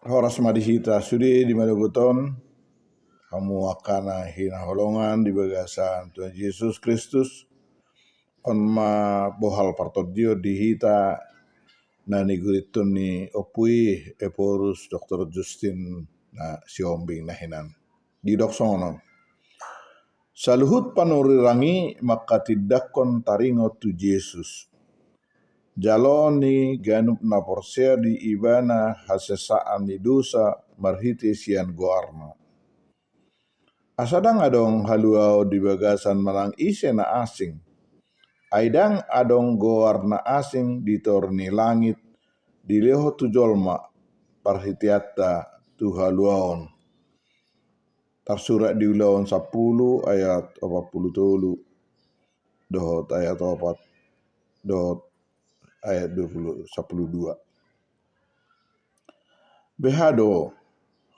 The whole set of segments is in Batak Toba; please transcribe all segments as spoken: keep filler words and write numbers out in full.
Horas ma di hita sude di manogot on, hamu angka na hinaholongan di bagasan Tuhan Jesus Kristus. On ma bohal partondion di hita na nigurithon ni ompu i, Ephorus Doktor Justin na Sihombing na hinan. Didok songon on. Saluhut panurirang i mangkatindangkon taringot tu Jesus. Jaloon ni ganup na porsea di ibana hasesaan ni dosa marhite sian goarna. Asa ndang adong haluaon di bagasan manang ise na asing. Ai ndang adong goar na asing di tor ni langit dilehon tu jolma parhiteanta tu haluaon. Tarsurat di Ulaon sampulu ayat opat pulu tolu dohot ayat opat dohot ayat dua pulu, sampulu dua. Beha do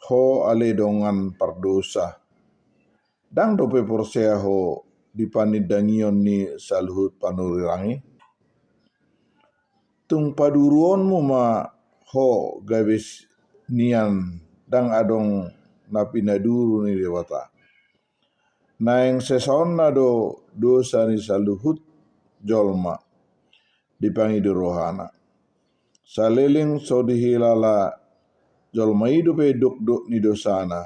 ho ale dongan pardosa, ndang dope porsea ho di panindangion ni saluhut panurirang i? Tung paduruonmu ma ho gabe nian ndang adong na pinaduru ni Debata. Naeng sesaonna do dosa ni saluhut jolma dipangido rohana. Saleleng so dihilala jolma i dope dokdok ni dosana,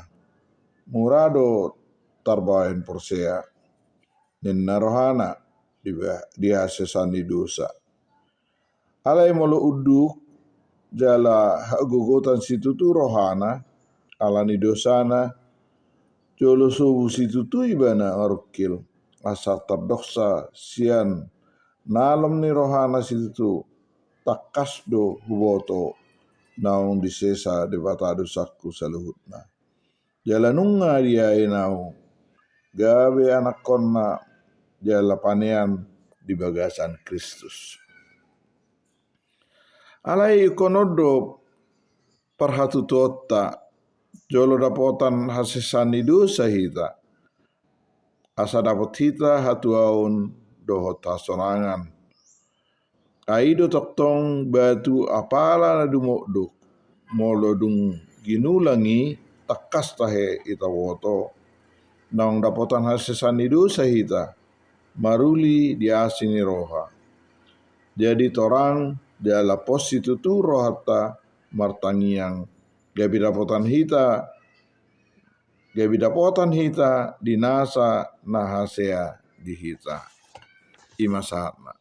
mura do tarbahen porsea ninna rohana di, di hasesaan ni dosa. Alai molo unduk jala hagogotan situtu rohana ala ni dosana, jolo sobu situtu ibana marungkil asa tardoksa sian nalom ni rohana situtu, tangkas do huboto naung disesa Debata dosangku saluhutna. Jala nunga diaen ahu gabe anakkonna jala panean di bagasan Kristus. Alai ingkon on do parhatutuonta, jolo dapotan hasesaan ni dosa hita, asa dapot hita hatuaon dohot hasonangan. Ai do tongtong batu apala na dumokdok, molo dung ginulang i tangkas tahe itaboto. Naung dapotan hasesaan ni dosa hita, maruli di asi ni roha. Jadi torang jala pos situtu rohanta martangiang, gabe dapotan hita, gabe dapotan hita di nasa na hasea di hita. I ma sahatna.